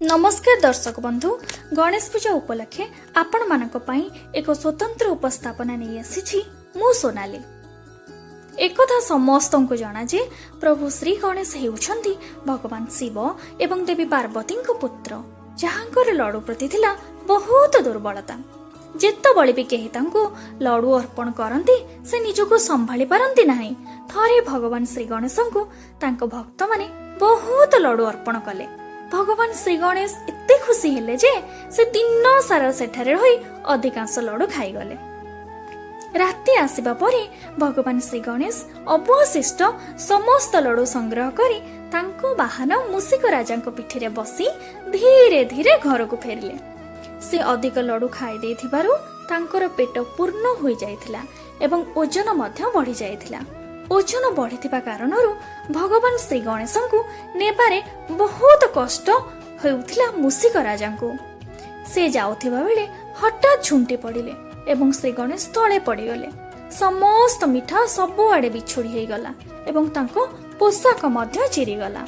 ନମସ୍କାର ଦର୍ଶକ ବନ୍ଧୁ, ଗଣେଶ ପୂଜା ଉପଲକ୍ଷେ ଆପଣମାନଙ୍କ ପାଇଁ ଏକ ସ୍ୱତନ୍ତ୍ର ଉପସ୍ଥାପନା ନେଇ ଆସିଛି ମୁଁ ସୋନାଲି। ଏକଥା ସମସ୍ତଙ୍କୁ ଜଣା ଯେ ପ୍ରଭୁ ଶ୍ରୀ ଗଣେଶ ହେଉଛନ୍ତି ଭଗବାନ ଶିବ ଏବଂ ଦେବୀ ପାର୍ବତୀଙ୍କ ପୁତ୍ର, ଯାହାଙ୍କର ଲଡୁ ପ୍ରତି ଥିଲା ବହୁତ ଦୁର୍ବଳତା। ଯେତେବେଳେ ବି କେହି ତାଙ୍କୁ ଲଡୁ ଅର୍ପଣ କରନ୍ତି, ସେ ନିଜକୁ ସମ୍ଭାଳି ପାରନ୍ତି ନାହିଁ। ଥରେ ଭଗବାନ ଶ୍ରୀ ଗଣେଶଙ୍କୁ ତାଙ୍କ ଭକ୍ତମାନେ ବହୁତ ଲଡୁ ଅର୍ପଣ କଲେ। ଭଗବାନ ଶ୍ରୀ ଗଣେଶ ଏତେ ଖୁସି ହେଲେ ଯେ ସେ ଦିନ ସାରା ସେଠାରେ ରହି ଅଧିକାଂଶ ଲଡୁ ଖାଇଗଲେ। ରାତି ଆସିବା ପରେ ଭଗବାନ ଶ୍ରୀ ଗଣେଶ ଅବଶିଷ୍ଟ ସମସ୍ତ ଲଡୁ ସଂଗ୍ରହ କରି ତାଙ୍କ ବାହନ ମୂଷିକ ରାଜାଙ୍କ ପିଠିରେ ବସି ଧୀରେ ଧୀରେ ଘରକୁ ଫେରିଲେ। ସେ ଅଧିକ ଲଡୁ ଖାଇ ଦେଇଥିବାରୁ ତାଙ୍କର ପେଟ ପୂର୍ଣ୍ଣ ହୋଇଯାଇଥିଲା ଏବଂ ଓଜନ ମଧ୍ୟ ବଢ଼ିଯାଇଥିଲା। ଓଜନ ବଢ଼ିଥିବା କାରଣରୁ ଭଗବାନ ଶ୍ରୀ ଗଣେଶଙ୍କୁ ନେବାରେ ବହୁତ କଷ୍ଟ ହେଉଥିଲା ମୂଷିକ ରାଜାଙ୍କୁ। ସେ ଯାଉଥିବା ବେଳେ ହଠାତ୍ ଝୁଣ୍ଟି ପଡ଼ିଲେ ଏବଂ ଶ୍ରୀ ଗଣେଶ ତଳେ ପଡ଼ିଗଲେ। ସମସ୍ତ ମିଠା ସବୁଆଡ଼େ ବିଛୁଡ଼ି ହେଇଗଲା ଏବଂ ତାଙ୍କ ପୋଷାକ ମଧ୍ୟ ଚିରିଗଲା।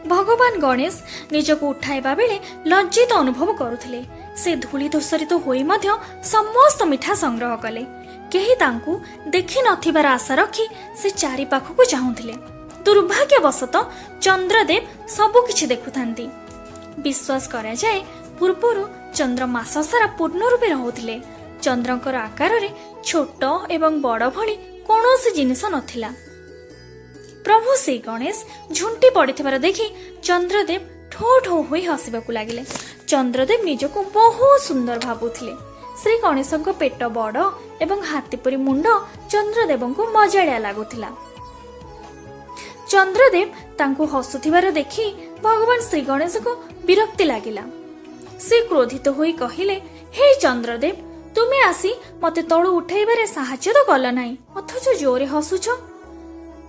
ଭଗବାନ ଗଣେଶ ନିଜକୁ ଉଠାଇବା ବେଳେ ଲଜ୍ଜିତ ଅନୁଭବ କରୁଥିଲେ। ସେ ଧୂଳି ଧୂସରିତ ହୋଇ ମଧ୍ୟ ସମସ୍ତ ମିଠା ସଂଗ୍ରହ କଲେ। କେହି ତାଙ୍କୁ ଦେଖି ନଥିବାର ଆଶା ରଖି ସେ ଚାରିପାଖକୁ ଚାହୁଁଥିଲେ। ଦୁର୍ଭାଗ୍ୟବଶତଃ ଚନ୍ଦ୍ରଦେବ ସବୁ କିଛି ଦେଖୁଥାନ୍ତି। ବିଶ୍ୱାସ କରାଯାଏ, ପୂର୍ବରୁ ଚନ୍ଦ୍ର ମାସ ସାରା ପୂର୍ଣ୍ଣ ରୂପେ ରହୁଥିଲେ। ଚନ୍ଦ୍ରଙ୍କର ଆକାରରେ ଛୋଟ ଏବଂ ବଡ଼ ଭଳି କୌଣସି ଜିନିଷ ନଥିଲା। ପ୍ରଭୁ ଶ୍ରୀ ଗଣେଶ ଝୁଣ୍ଟି ପଡ଼ିଥିବାର ଦେଖି ଚନ୍ଦ୍ରଦେବ ଠୋ ଠୋ ହୋଇ ହସିବାକୁ ଲାଗିଲେ। ଚନ୍ଦ୍ରଦେବ ନିଜକୁ ବହୁତ ସୁନ୍ଦର ଭାବୁଥିଲେ। ଶ୍ରୀ ଗଣେଶଙ୍କ ପେଟ ବଡ଼ ଏବଂ ହାତୀ ପରି ମୁଣ୍ଡ ଚନ୍ଦ୍ରଦେବଙ୍କୁ ମଜାଳିଆ ଲାଗୁଥିଲା। ଚନ୍ଦ୍ରଦେବ ତାଙ୍କୁ ହସୁଥିବାର ଦେଖି ଭଗବାନ ଶ୍ରୀ ଗଣେଶଙ୍କୁ ବିରକ୍ତି ଲାଗିଲା। ସେ କ୍ରୋଧିତ ହୋଇ କହିଲେ, "ହେ ଚନ୍ଦ୍ରଦେବ, ତୁମେ ଆସି ମତେ ତଳୁ ଉଠାଇବାରେ ସାହାଯ୍ୟ ତ କଲ ନାହିଁ, ଅଥଚ ଜୋରେ ହସୁଛ।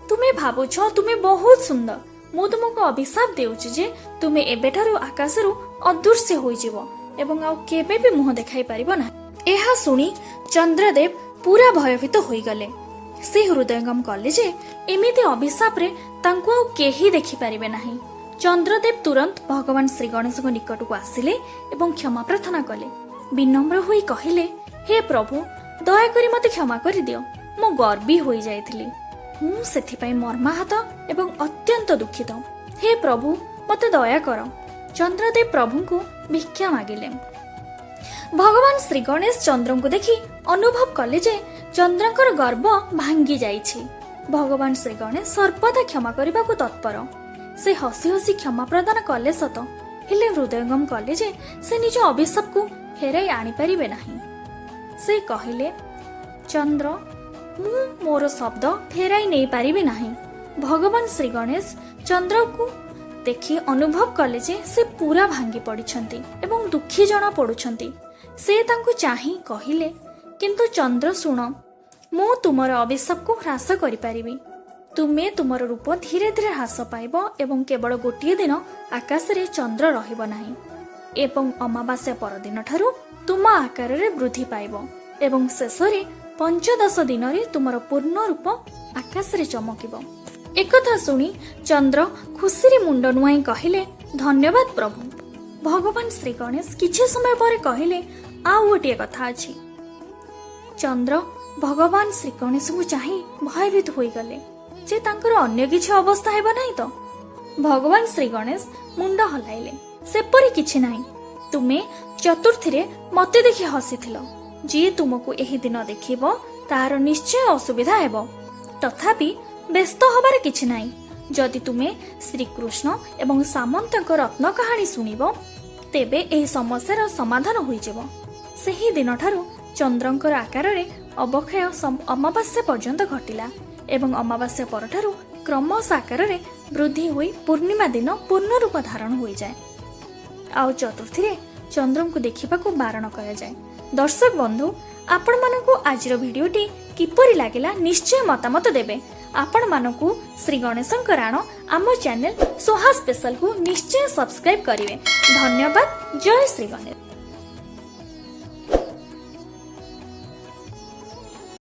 ତୁମେ ଭାବୁଛ ତୁମେ ବହୁତ ସୁନ୍ଦର। ମୁଁ ତୁମକୁ ଅଭିଶାପ ଦେଉଛି ଯେ ତୁମେ ଏବେଠାରୁ ଆକାଶରୁ ଅଦୃଶ୍ୟ ହୋଇଯିବ ଏବଂ ଆଉ କେବେ ବି ମୁହଁ ଦେଖାଇ ପାରିବ ନାହିଁ।" ଏହା ଶୁଣି ଚନ୍ଦ୍ରଦେବ ପୁରା ଭୟଭୀତ ହୋଇଗଲେ। ସେ ହୃଦୟଙ୍ଗମ କଲେ ଯେ ଏମିତି ଅଭିଶାପରେ ତାଙ୍କୁ ଆଉ କେହି ଦେଖିପାରିବେ ନାହିଁ। ଚନ୍ଦ୍ରଦେବ ତୁରନ୍ତ ଭଗବାନ ଶ୍ରୀ ଗଣେଶଙ୍କ ନିକଟକୁ ଆସିଲେ ଏବଂ କ୍ଷମା ପ୍ରାର୍ଥନା କଲେ। ବିନମ୍ର ହୋଇ କହିଲେ, "ହେ ପ୍ରଭୁ, ଦୟାକରି ମୋତେ କ୍ଷମା କରିଦିଅ। ମୁଁ ଗର୍ବୀ ହୋଇଯାଇଥିଲି। ମୁଁ ସେଥିପାଇଁ ମର୍ମାହତ ଏବଂ ଅତ୍ୟନ୍ତ ଦୁଃଖିତ। ହେ ପ୍ରଭୁ, ମୋତେ ଦୟା କର।" ଚନ୍ଦ୍ରଦେବ ପ୍ରଭୁଙ୍କୁ ଭିକ୍ଷା ମାଗିଲେ। ଭଗବାନ ଶ୍ରୀ ଗଣେଶ ଚନ୍ଦ୍ରଙ୍କୁ ଦେଖି ଅନୁଭବ କଲେ ଯେ ଚନ୍ଦ୍ରଙ୍କର ଗର୍ବ ଭାଙ୍ଗି ଯାଇଛି। ଭଗବାନ ଶ୍ରୀ ଗଣେଶ ସର୍ବଦା କ୍ଷମା କରିବାକୁ ତତ୍ପର। ସେ ହସି ହସି କ୍ଷମା ପ୍ରଦାନ କଲେ ସତ, ହେଲେ ହୃଦୟଙ୍ଗମ କଲେ ଯେ ସେ ନିଜ ଅଭିଶାପକୁ ଫେରାଇ ଆଣିପାରିବେ ନାହିଁ। ସେ କହିଲେ, "ଚନ୍ଦ୍ର, ମୁଁ ମୋର ଶବ୍ଦ ଫେରାଇ ନେଇପାରିବି ନାହିଁ।" ଭଗବାନ ଶ୍ରୀ ଗଣେଶ ଚନ୍ଦ୍ରକୁ ଦେଖି ଅନୁଭବ କଲେ ଯେ ସେ ପୁରା ଭାଙ୍ଗି ପଡ଼ିଛନ୍ତି ଏବଂ ଦୁଃଖୀ ଜଣା ପଡ଼ୁଛନ୍ତି। ସେ ତାଙ୍କୁ ଚାହିଁ କହିଲେ, "କିନ୍ତୁ ଚନ୍ଦ୍ର, ଶୁଣ, ମୁଁ ତୁମର ଅଭିଶାପକୁ ହ୍ରାସ କରିପାରିବି। ତୁମେ ତୁମର ରୂପ ଧୀରେ ଧୀରେ ହ୍ରାସ ପାଇବ ଏବଂ କେବଳ ଗୋଟିଏ ଦିନ ଆକାଶରେ ଚନ୍ଦ୍ର ରହିବ ନାହିଁ ଏବଂ ଅମାବାସ୍ୟା ପରଦିନଠାରୁ ତୁମ ଆକାରରେ ବୃଦ୍ଧି ପାଇବ ଏବଂ ଶେଷରେ 15 ଦିନରେ ତୁମର ପୂର୍ଣ୍ଣ ରୂପ ଆକାଶରେ ଚମକିବ।" ଏକଥା ଶୁଣି ଚନ୍ଦ୍ର ଖୁସିରେ ମୁଣ୍ଡ ନୁଆଇଁ କହିଲେ, "ଧନ୍ୟବାଦ ପ୍ରଭୁ।" ଭଗବାନ ଶ୍ରୀ ଗଣେଶ କିଛି ସମୟ ପରେ କହିଲେ, "ଆଉ ଗୋଟିଏ କଥା ଅଛି।" ଚନ୍ଦ୍ର ଭଗବାନ ଶ୍ରୀ ଗଣେଶଙ୍କୁ ଚାହିଁ ଭୟଭୀତ ହୋଇଗଲେ ଯେ ତାଙ୍କର ଅନ୍ୟ କିଛି ଅବସ୍ଥା ହେବ ନାହିଁ ତ? ଭଗବାନ ଶ୍ରୀ ଗଣେଶ ମୁଣ୍ଡ ହଲାଇଲେ, "ସେପରି କିଛି ନାହିଁ। ତୁମେ ଚତୁର୍ଥୀରେ ମତେ ଦେଖି ହସିଥିଲ। ଯିଏ ତୁମକୁ ଏହି ଦିନ ଦେଖିବ, ତାହାର ନିଶ୍ଚୟ ଅସୁବିଧା ହେବ। ତଥାପି ବ୍ୟସ୍ତ ହବାର କିଛି ନାହିଁ। ଯଦି ତୁମେ ଶ୍ରୀକୃଷ୍ଣ ଏବଂ ସାମନ୍ତକ ରତ୍ନ କାହାଣୀ ଶୁଣିବ, ତେବେ ଏହି ସମସ୍ୟାର ସମାଧାନ ହୋଇଯିବ।" ସେହି ଦିନଠାରୁ ଚନ୍ଦ୍ରଙ୍କର ଆକାରରେ ଅବକ୍ଷୟ ଅମାବାସ୍ୟା ପର୍ଯ୍ୟନ୍ତ ଘଟିଲା ଏବଂ ଅମାବାସ୍ୟା ପରଠାରୁ କ୍ରମଶଃ ଆକାରରେ ବୃଦ୍ଧି ହୋଇ ପୂର୍ଣ୍ଣିମା ଦିନ ପୂର୍ଣ୍ଣ ରୂପ ଧାରଣ ହୋଇଯାଏ। ଆଉ ଚତୁର୍ଥୀରେ ଚନ୍ଦ୍ରଙ୍କୁ ଦେଖିବାକୁ ବାରଣ କରାଯାଏ। ଦର୍ଶକ ବନ୍ଧୁ, ଆପଣମାନଙ୍କୁ ଆଜିର ଭିଡ଼ିଓଟି କିପରି ଲାଗିଲା, ନିଶ୍ଚୟ ମତାମତ ଦେବେ। ଆପଣମାନଙ୍କୁ ଶ୍ରୀ ଗଣେଶଙ୍କ ରାଣ ଆମ ଚ୍ୟାନେଲ ସୋହା ସ୍ପେଶାଲକୁ ନିଶ୍ଚୟ ସବସ୍କ୍ରାଇବ କରିବେ। ଧନ୍ୟବାଦ। ଜୟ ଶ୍ରୀ ଗଣେଶ।